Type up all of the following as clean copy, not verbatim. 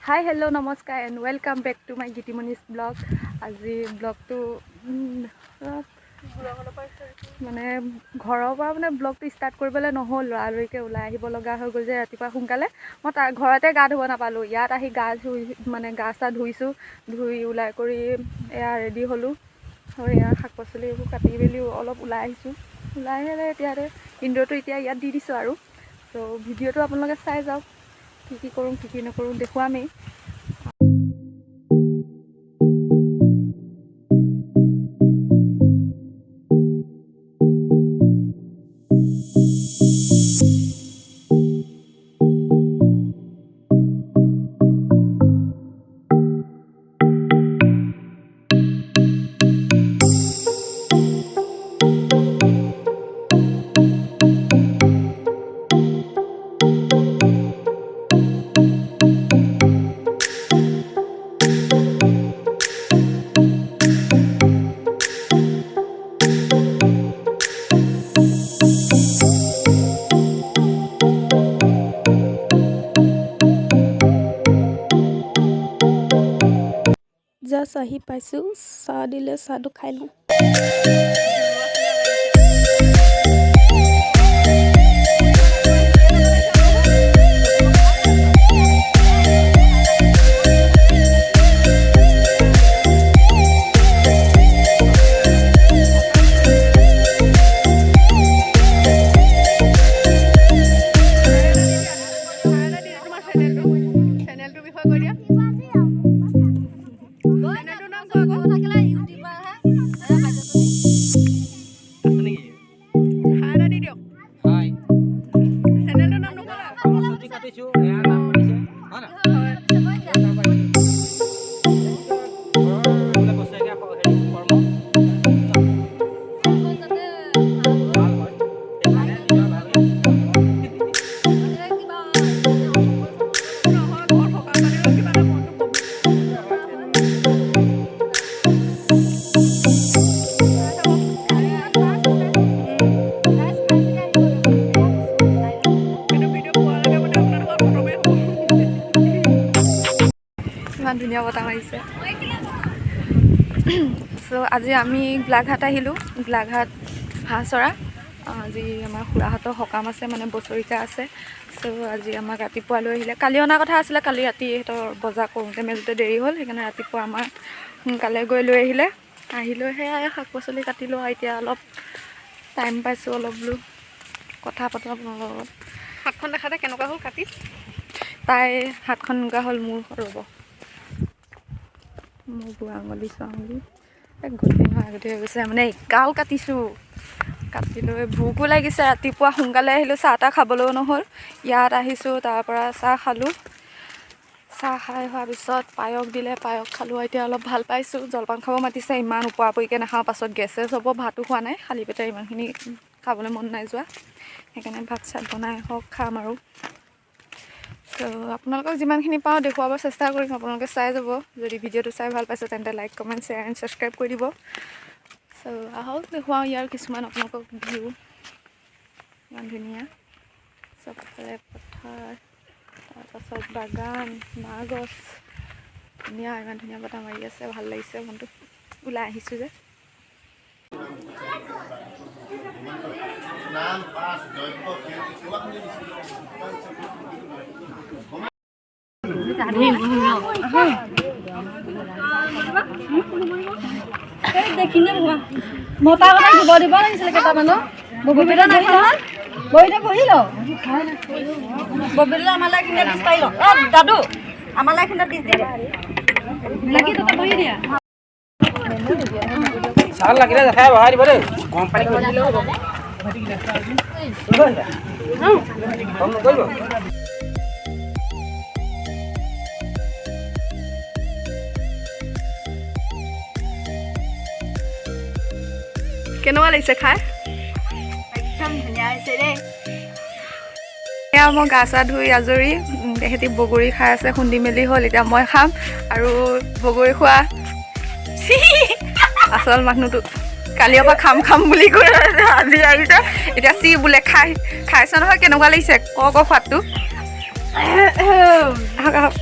হাই, hello', নমস্কাৰ and welcome back to my Gitimoni's vlog. আজি ব্লগটো অলপ মানে ঘৰৰ পৰা মানে ব্লগটো ষ্টাৰ্ট কৰিবলৈ নহ'ল। লৰালৰিকৈ ওলাই আহিব লগা হৈ গ'ল যে ৰাতিপুৱা সোনকালে। মই তাৰ ঘৰতে গা ধুব নাপালোঁ। ইয়াত আহি গা ধুই, মানে গা চা ধুইছোঁ, ধুই ওলাই কৰি এয়া ৰেডি হ'লোঁ আৰু এয়া শাক পাচলি এইবোৰ কাটি মেলি অলপ ওলাই আহিছোঁ। ওলাই আহিলে এতিয়া ইনডোৰটো এতিয়া ইয়াত দি দিছোঁ আৰু চ' ভিডিঅ'টো আপোনালোকে চাই যাওক, কি কি কৰোঁ, কি কি নকৰোঁ দেখুৱামেই। জাষ্ট আহি পাইছোঁ। চাহ দিলে, চাহটো খাই লওঁ। তোমাৰ চেনেলটোৰ বিষয়ে কৈ দিয়া। চেনেলটোৰ নাম কোৱা আকৌ। আছে নেকি? হাই এটা দি দিয়ক। হাই। চেনেলটোৰ নাম নক'লা? চব্জি কাটিছোঁ, এয়া নাম পাতিছে হয় নাই? হয়। ঘৰৰ বোলে বছৰেকীয়া হেৰি কৰ্ম ভাল হয়, সেইকাৰণে নিজৰ ভাল। নহয়, ঘৰত সকাম পাতিলেও কিবা এটা মনটো পবিত্ৰ। চাই থাকক। এইটো ভিডিঅ' পোৱালৈকে মানে আপোনালোকৰ খতমেই হ'ব। ইমান ধুনীয়া বতাহ মাৰিছে। চ' আজি আমি গোলাঘাট আহিলোঁ, গোলাঘাট হাঁহচৰা। আজি আমাৰ খুৰাহঁতৰ সকাম আছে, মানে বছৰিকা আছে। চ' আজি আমাক ৰাতিপুৱা লৈ আহিলে। কালি অনা কথা আছিলে, কালি ৰাতি সিহঁতৰ বজাৰ কৰোঁতে মেলোঁতে দেৰি হ'ল। সেইকাৰণে ৰাতিপুৱা আমাৰ সোনকালে গৈ লৈ আহিলে। আহি লৈ সেয়াই শাক পাচলি কাটিলোঁ আৰু এতিয়া অলপ টাইম পাইছোঁ, অলপ বোলো কথা পাতোঁ আপোনালোকৰ লগত। হাতখন দেখাতে, কেনেকুৱা হ'ল কাটি? তাই হাতখন এনেকুৱা হ'ল। মোৰ, ৰ'ব, মোৰ বুঢ়া আঙুলি, চোৱা আঙুলি এক গতি নহয়, আগতে হৈ গৈছে। মানে এগাল কাটিছোঁ। কাটি লৈ ভোকো লাগিছে। ৰাতিপুৱা সোনকালে আহিলোঁ, চাহ তাহ খাবলৈও নহ'ল। ইয়াত আহিছোঁ, তাৰপৰা চাহ খালোঁ। চাহ খাই হোৱাৰ পিছত পায়স দিলে, পায়স খালোঁ। এতিয়া অলপ ভাল পাইছোঁ। জলপান খাব মাতিছে, ইমান ওপৰা ওপৰিকৈ নাখাওঁ, পাছত গেছেছ হ'ব। ভাতো খোৱা নাই, খালী পেটে ইমানখিনি খাবলৈ মন নাই যোৱা। সেইকাৰণে ভাত চাত বনাই হওক খাম আৰু। ত' আপোনালোকক যিমানখিনি পাওঁ দেখুৱাব চেষ্টা কৰিম, আপোনালোকে চাই যাব। যদি ভিডিঅ'টো চাই ভাল পাইছে, তেন্তে like, comment, share and subscribe কৰি দিব। চ' আহক, দেখুৱাওঁ ইয়াৰ কিছুমান আপোনালোকক ভিউ। ইমান ধুনীয়া, চবফালে পথাৰ, তাৰপাছত বাগান, বাঁহ গছ। ধুনীয়া, ইমান ধুনীয়া বতাহ মাৰি আছে, ভাল লাগিছে মনটো। ওলাই আহিছোঁ যে। স্নান পাঠ যজ্ঞ কেইবাখনি দিছিল। মতা কথা দিব দিব লাগিছিলে কেইটামানো। ববিতা নাই নহয়, বহিতে বহি ল। ববিতা, আমালৈ এইখিনিতে পিছ পাৰি ল। অ দাদু, আমালৈ এইখিনিতে পিছ দি দে। লাগি তাতে বহি দিয়া। চাউল লাগিলে জেঠাই বঢ়াই দিব দেই। গৰম পানী কৰি দিলেও হ'ব। কম নকৰিব। কেনেকুৱা লাগিছে খাই? একদম ধুনীয়া হৈছে দেই। এয়া মই গা চা ধুই আজৰি। তেহেঁতি বগৰী খাই আছে, খুন্দি মেলি হ'ল। এতিয়া মই খাম আৰু বগৰী খোৱা আচল মানুহটো কালিৰ পৰা খাম খাম বুলি কৈ আছে, আজি আহিছে। এতিয়া চি বোলে খাই খাইছ নহয়, কেনেকুৱা লাগিছে ক ক সোৱাদটো। আহক আহক।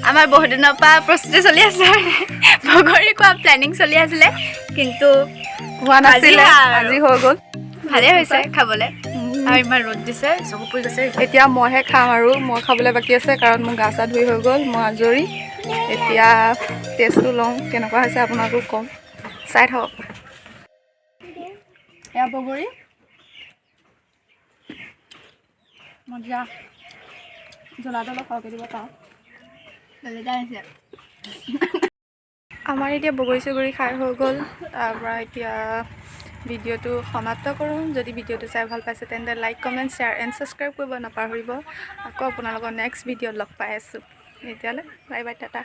আমাৰ বহুত দিনৰ পৰা প্ৰস্তুতি চলি আছে, বগৰী খোৱা প্লেনিং চলি আছিলে, কিন্তু হোৱা নাছিলে। আজি আৰু। আজি হৈ গ'ল। ভালেই হৈছে খাবলৈ আৰু ইমান ৰ'দ দিছে, চকু পুৰি গৈছে। এতিয়া মইহে খাম আৰু মই খাবলৈ বাকী আছে, কাৰণ মোৰ গা চা ধুই হৈ গ'ল, মই আজৰি। এতিয়া টেষ্টটো লওঁ, কেনেকুৱা হৈছে আপোনালোকো ক'ম, চাই থাকক। এয়া বগৰী, মজা। জ্বলাটো অলপ সৰহকৈ দিব পাৰোঁ। আমাৰ এতিয়া বগৰী চগৰী খাই হৈ গ'ল। তাৰপৰা এতিয়া ভিডিঅ'টো সমাপ্ত কৰোঁ। যদি ভিডিঅ'টো চাই ভাল পাইছে, তেন্তে like, comment, share and subscribe কৰিব নাপাহৰিব। আকৌ আপোনালোকৰ নেক্সট ভিডিঅ'ত লগ পাই আছোঁ। এতিয়ালৈ বাই বাই, টাটা।